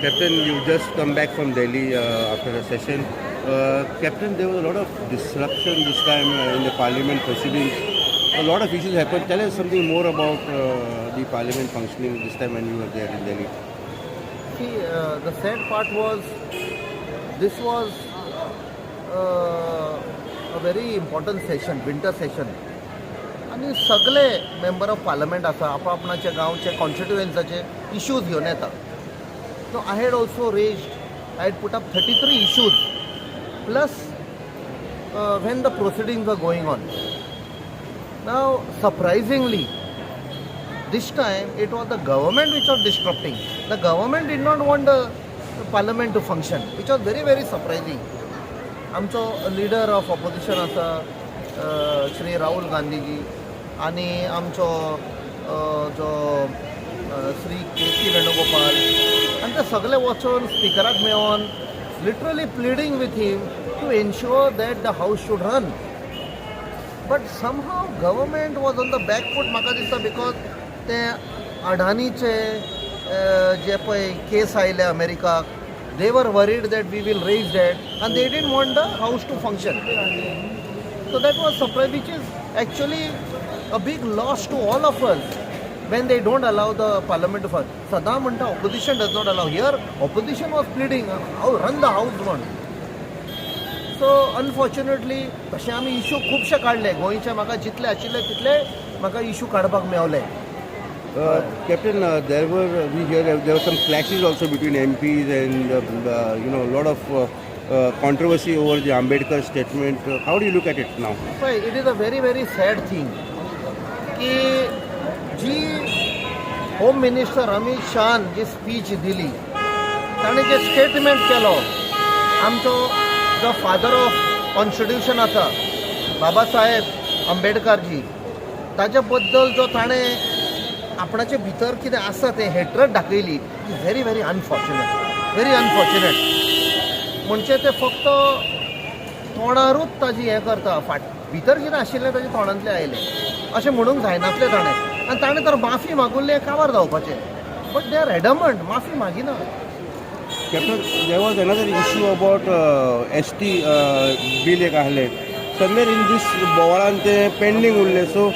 Captain, you just come back from Delhi after a session. Captain, there was a lot of disruption this time in the parliament proceedings. A lot of issues happened. Tell us something more about the parliament functioning this time when you were there in Delhi. See, the sad part was this was a very important session, winter session. आनी सगळे member of parliament आसा, आपणाच्या गांवचे, कॉन्स्टिट्युएन्साचे issues घेवन येता. So I had also raised, I had put up 33 issues plus when the proceedings are going on. Now, surprisingly, this time it was the government which was disrupting. The government did not want the parliament to function, which was very, very surprising. आमचो leader of opposition आसा श्री राहुल गांधीजी आनी आमचो जो Shri K C Venugopal आनी ते सगळे वचून स्पिकराक मेळोन literally pleading with him to ensure that the house should run, but somehow government was on the back foot. म्हाका दिसता because ते अडानीचे जे पळय केस आयले अमेरिकाक, they were worried that we will raise that and they didn't want the house to function. So that was surprise, which is actually a big loss to all of us when they don't allow the parliament to function. सदां म्हणटा opposition does not allow. Here opposition was pleading, how run the house म्हण. So unfortunately तशें आमी issue खुबशे काडले गोंयचे. म्हाका जितले आशिल्ले तितले म्हाका इशू काडपाक मेवले. Captain, there were we hear there were some clashes also between MPs and a lot of controversy over the Ambedkar statement. How do you look at it now? पळय, it is a very, very sad thing की जी home minister Amit शाहन जी speech दिली, ताणें जे statement केलो, आमचो जो फादर ऑफ कॉन्स्टिट्युशन आसा बाबा साहेब आंबेडकरजी, ताच्या बद्दल जो ताणें आपणाचे भितर कितें आसा तें हेट्रड दाखयली, very, very unfortunate, very unfortunate. म्हणजे ते फक्त तोंडारूच ताजी हें करता, फाट भितर कितें आशिल्लें ताजे तोंडांतलें आयलें अशें म्हणूंक जायनासलें ताणें. आनी ताणें तर माफी मागुल्लें काबार जावपाचें, but they are adamant, माफी मागिना. Captain, there was another issue about ST bill एक आहले. Somewhere in this बोवाळान ते pending उरले. So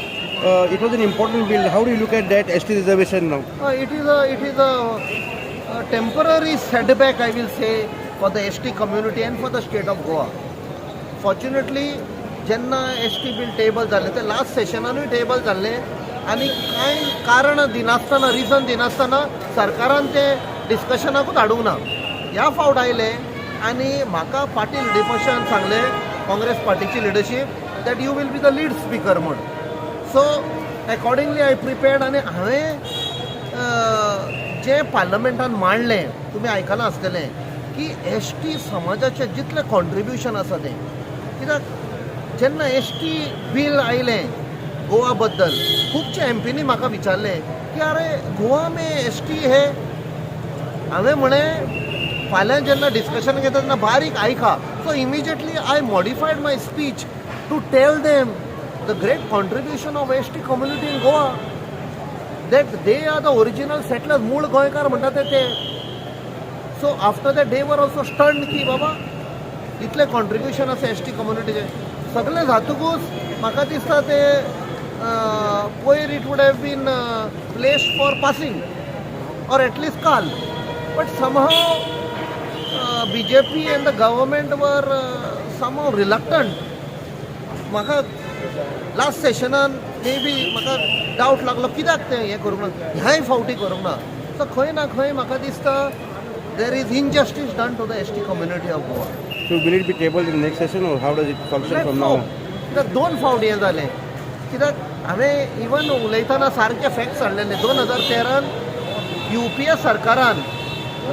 it was an important bill. How do you look at that ST reservation now? It is a temporary setback, I will say, for the ST community and for the state of Goa. Fortunately, जेन्ना S T bill table जालें, ते last सेशनानूय table जाल्लें आनी कांय कारण दिनासतना, reason दिनासतना सरकारान ते डिस्कशनाकूच हाडूंक ना. ह्या फावट आयले आनी म्हाका पार्टी लिडरशिपान सांगलें, काँग्रेस पार्टीची leadership, that you will be the lead speaker म्हूण. सो एकॉर्डिंगली I prepared आनी हांवें जें पार्लमेंटान मांडलें, तुमी आयकलां आसतलें की एस टी समाजाचें जितलें कॉन्ट्रिब्युशन आसा तें. कित्याक जेन्ना एस टी बील आयलें गोवा बद्दल, खुबशे एमपीनी म्हाका विचारलें की अरे, गोवा में एस टी है? हांवें म्हळें, फाल्यां जेन्ना डिस्कशन घेता तेन्ना बारीक आयका. So immediately I modified my speech to tell them the great contribution of ST community in Goa, that they are the original settlers, मूळ गोंयकार म्हणटा ते. So after that they were also stunned की बाबा, इतलें कॉन्ट्रिब्युशन आसा S T कम्युनिटीचें. सगळें जातकूच म्हाका दिसता ते पयर it would have been placed for passing or at least काल, but somehow BJP and the government were somehow reluctant. म्हाका लास्ट सेशनान मे बी म्हाका डावट लागलो, कित्याक तें हें करूंक ना, ह्याय फावटी करूंक ना. सो खंय ना खंय म्हाका दिसता there is injustice done to the ST community of Goa. So will it be tabled in the next session or how does it function from now? कित्याक दोन फावट हें जालें. कित्याक हांवें इवन उलयतना सारके फॅक्ट्स हाडलेले. 2013न यू पी ए सरकारान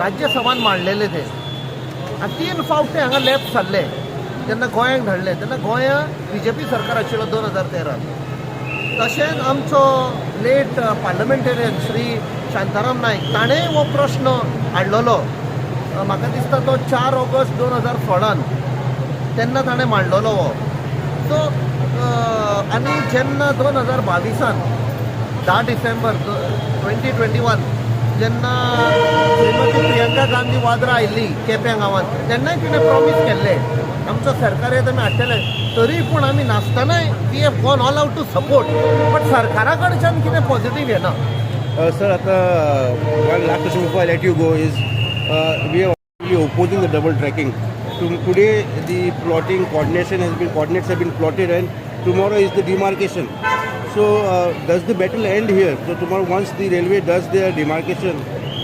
राज्यसभान मांडलेले ते आनी तीन फावट ते हांगा लॅप्स जाल्ले. जेन्ना गोंयांक धाडले तेन्ना गोंया बी जे पी सरकार आशिल्लो 2013न. तशेंच आमचो लेट पार्लमेंटेरियन श्री शांताराम नायक, ताणें हो प्रश्न हाडलेलो. म्हाका दिसता तो 4 ऑगस्ट 2016न तेन्ना ताणें मांडलेलो हो. सो आनी जेन्ना 2022न 10 डिसेंबर 2021 जेन्ना श्रीमती प्रियंका प्रियंका गांधी वाड्रा आयिल्ली केप्यां गांवांत तेन्नाय तिणें प्रॉमीस केल्लें, आमचो सरकार येत आमी हाडटले. तरी पूण आमी नासतनाय we have gone all out to support, but सरकारा कडच्यान कितें पॉझिटीव येना. Sir, आता one last question before I let you go is we are really opposing the double tracking. Today the plotting coordination has been coordinates have been plotted and tomorrow is the demarcation. So does the battle end here? So tomorrow, once the railway does their demarcation,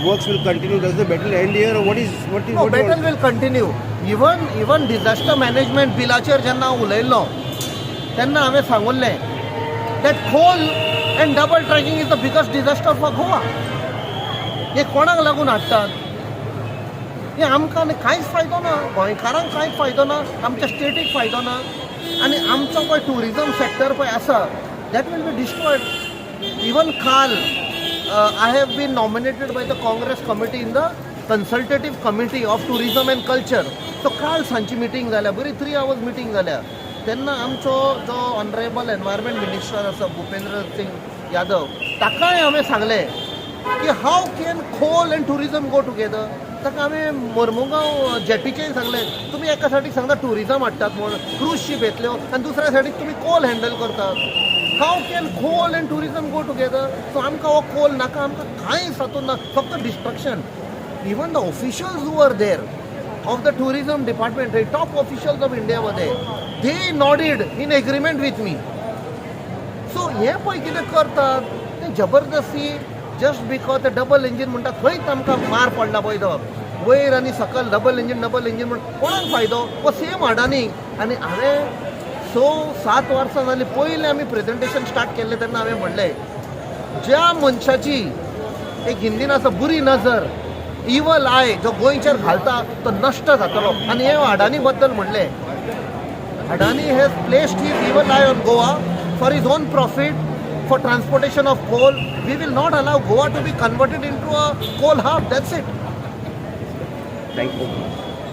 works will continue. Does the battle end here, or what is No, what do you battle want? will continue. Even disaster management बिलाचेर जेन्ना हांव उलयल्लो तेन्ना हांवें सांगुल्लें that coal and double tracking is the biggest disaster for Goa. हे कोणाक लागून हाडटात? हे आमकां आनी कांयच फायदो ना, गोंयकारांक कांयच फायदो ना, आमच्या स्टेटीक फायदो ना आनी आमचो पळय ट्युरिजम सेक्टर पळय आसा, that will be destroyed. Even काल I have been nominated by the Congress committee in the consultative committee of tourism and culture. So काल सांजची मिटींग जाल्या, बरी 3 आवर्स मिटींग जाल्या. तेन्ना आमचो जो ऑनरेबल एनवायरमेंट मिनिस्टर आसा भुपेंद्र सिंग यादव, ताकाय हांवें सांगलें की how can coal and tourism go together? ताका हांवें मोर्मुगांव जेटीचेर सांगलें, तुमी एका सायडीक सांगता ट्युरिजम हाडटात म्हूण, क्रूज शीप येतल्यो आनी दुसऱ्या सायडीक तुमी कोल हँडल करतात. How can coal and tourism go together? So आमकां हो कोल नाका, आमकां कांय हातूंत ना, फक्त destruction. Even the officials who are there of the tourism department, top officials of India were there. They nodded in agreement with me. So हे पळय कितें करतात ते जबरदस्ती, जस्ट because ते डबल इंजीन म्हणटा थंयच आमकां मार पडला पळय, तो वयर आनी सकल डबल इंजीन, डबल इंजीन म्हण कोणाक फायदो? हो सेम अडानी. आनी हांवें 6-7 वर्सां जालीं, पयलें आमी प्रेजेंटेशन स्टार्ट केल्लें तेन्ना हांवें म्हणलें, ज्या मनशाची एक हिंदीन आसा बुरी नजर, इवल I, जो गोंयचेर घालता तो नश्ट जातलो. आनी हे अडानी बद्दल म्हणलें, Adani has placed his evil eye on Goa for his own profit, for transportation of coal. We will not allow Goa to be converted into a coal hub. That's it. Thank you.